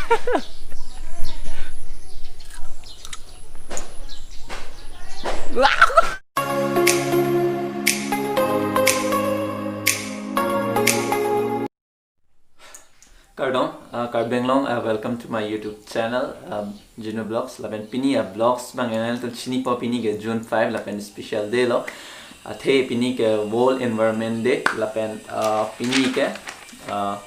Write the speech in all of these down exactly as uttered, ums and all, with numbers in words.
Kardom, uh, Karbi Anglong, uh, welcome to my YouTube channel, um, Jinu Vlogs. Lapen pini a vlogs abang nanglitum chinipo, pini ke June five, lapen special day lo. Athe pini ke World Environment Day, lapen, uh, pini ke, uh,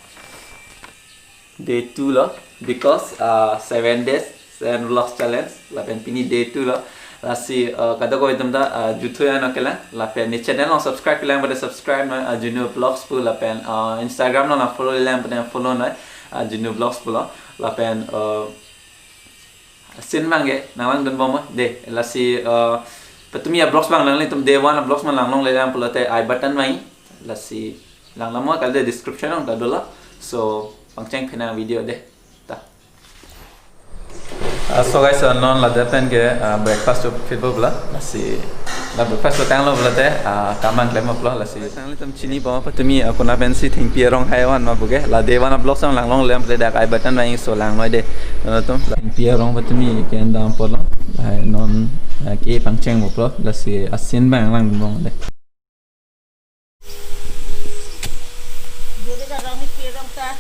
day two lo, because, uh, seven days, seven vlogs challenge, lapen pini day two lo. Lasi, uh, kadokave atum ta, uh, juthu ano kelang, lapen ne channel along subscribe kelang, pada subscribe noi, uh, Jinu Vlogs pu, lapen, uh, Instagram along follow kelang, pada follow noi, uh, Jinu Vlogs pulo, lapen, uh, asin abang ke nanglangdun bom de, lasi, uh, patumi a vlogs abang nanglitum day one a vlogs abang langlongle lang pulote I button mai, lasi lang nangji, kalite description along ta dolo. So, pangcheng phenang video de. Ta. Ah, so guys, ah, non ladak pen ke, ah, breakfast to phitpo pula. Lasi la breakfast to tanglo pulote, ah, kam abang klempo pula, lasi. Nanglitum chinipo patumi, ah, konat pensi thengpi arong hai van ma pu ke. La day one a vlogs abang langlongle lang pulote dak I button mai, so lang noi de. Nanglitum thengpi arong patumi ke endam pulo. Hai non, ah, ke pangchengpo pula. Lasi asin abang lang bom de. Dure ka rong ni pe rong ta.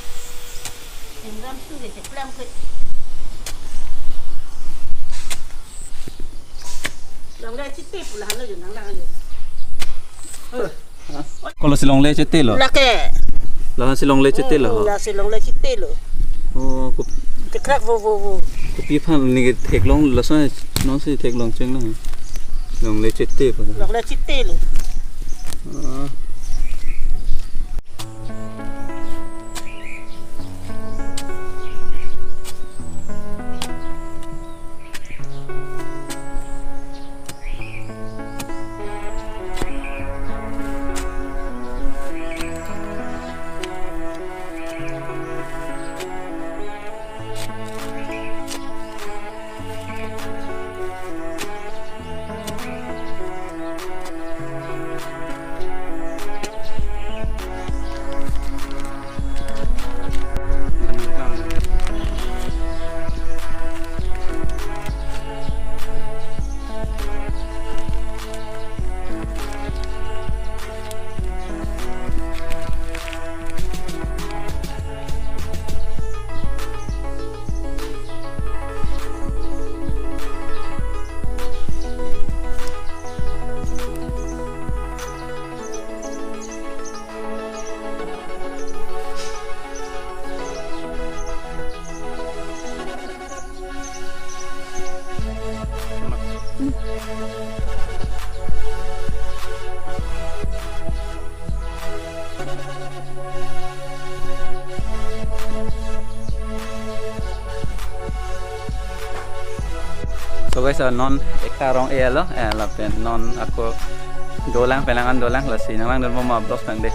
Em ram su ke cheklam ke. Longle chete pula halo jo nang nang jo. Kolo si longle chete lo. Lake. Lahan si longle chete lo. Hmm, la si longle chete lo. Oh, kup- Tekrak vo vo vo. Kopi aphan ne theklong lason non si theklong cheng nang. Longle chete pa. Longle chete lo. Ah. So guys, uh, non ekta rong-e lo, eh, lapen non ako dolang, pelangan dolang, lasi nanglangdun bom a vlogs abang de.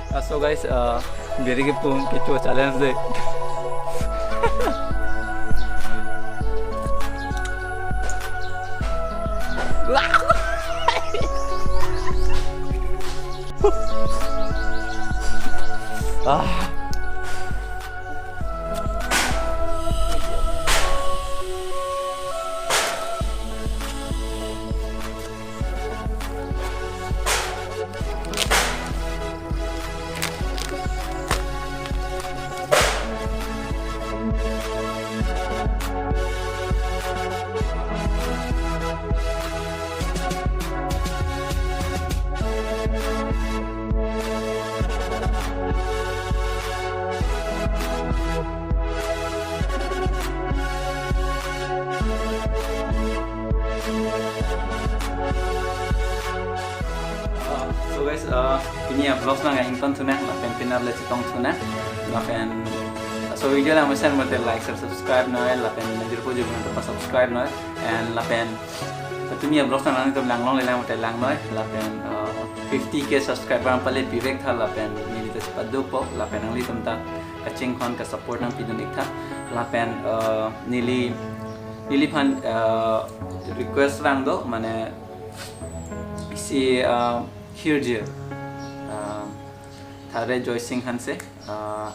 Uh, so guys, uh, biri kepung kecho challenge dei. Ah. So guys, uh, pini a-vlogs nang ington thunang, lapen pini le chetong thunang, lapen, uh, so video lang mesen mate like, share, subscribe noi, lapen nangjirpo jibun pa subscribe noi, and lapen, uh, pini a-vlogs nang nangtum langlongle lang mate lang noi, lapen, uh, fifty K subscriber ang pale pivek tha, lapen neli ta chepadopo, lapen nanglitum ta kachinghon ka support nangpidun ik tha, lapen, uh, neli Neliphan uh, request rang do, mane isi uh, hirjir uh, Thare Joysing Hanse, uh,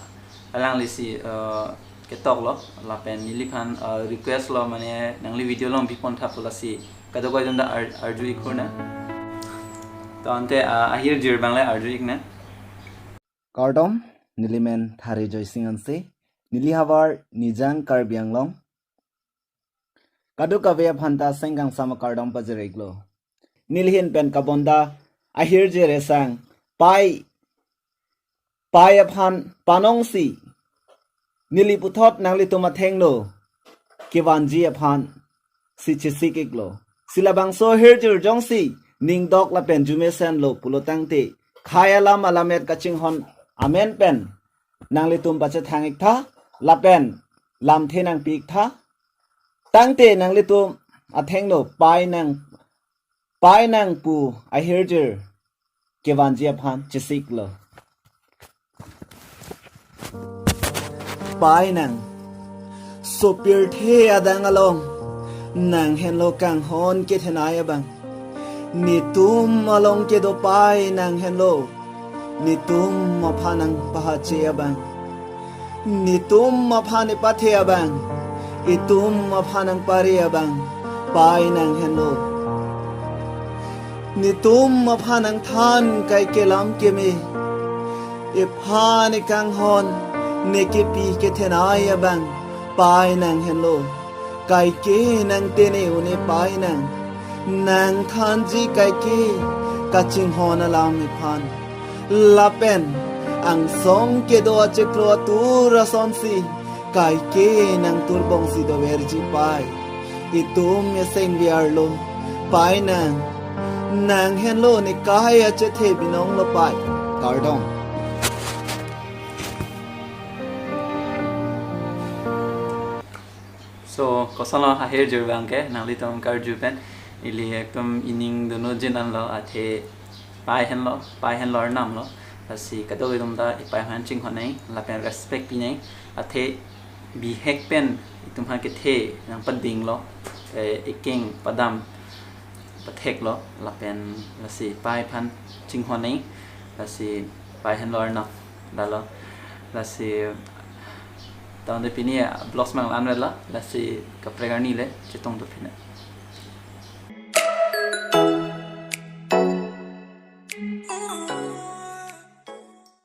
alangli si uh, ketok lo, lapen neliphan uh, request lo, mane nangli video along bipon tha pu, lasi kadokave atum ta ar- arju ik hur nang. To ante uh, ahirjir abang le arju ik nang. Kardom, neli men Thare Joysing Hanse, neli havar Nijang Karbi Anglong. Kadokave aphan ta sengkangsam akardom pajir iklo. Neli ahin pen kabonta ahirjir esang, pai, pai aphan panongsi, neli puthot nanglitum athengno kevanji aphan si chesik iklo. Si labangso ahirjir jongsi ningdok lapen jumesen lo pulo tangte, khei alam alamet kachinghon amen pen nanglitum pachethang ik tha, lapen lamthe nangpi ik tha. Tangte nanglitum athengno pai nang, pai nang pu ahirjir kevanji aphan chesik lo. Pai nang, sopirthe adang along nang henlo kanghon kethenei abang. Netum along kedo pai nang henlo, netum aphan nangpahache abang. Netum aphan nepathe abang, itum aphan nangpare abang, pai nang henlo. Netum aphan nangthan kaike lam keme, ephan ekanghon ne kepi kethenei abang, pai nang henlo. Kaike nangtene un-e pai nang, nangthanji kaike kachinghon alam ephan. Lapen angsong kedo achiklo atur asonsi kaike nangturbongsi doverji pai. Itum eseng biar lo, pai nang. Nang henlo ne kai achethe binong lo pai. Kardom. So, koson lo ahirjir abang ke, nanglitum karju pen, ili ekdom ining dunu jin an lo, athe pai henlo, pai henlo arnam lo, lasi kadokave atum ta epai aphan chinghon nang, lapen respect pi nang, athe bihek pen itum aphan kethe nangpading lo, eh, ekeng padam pathek lo, lapen lasi pai aphan chinghon nang, lasi pai henlo arnam, lalo, lasi tangte pini vlogs mang lan vela, lasi kaprek arni le chetong do pini.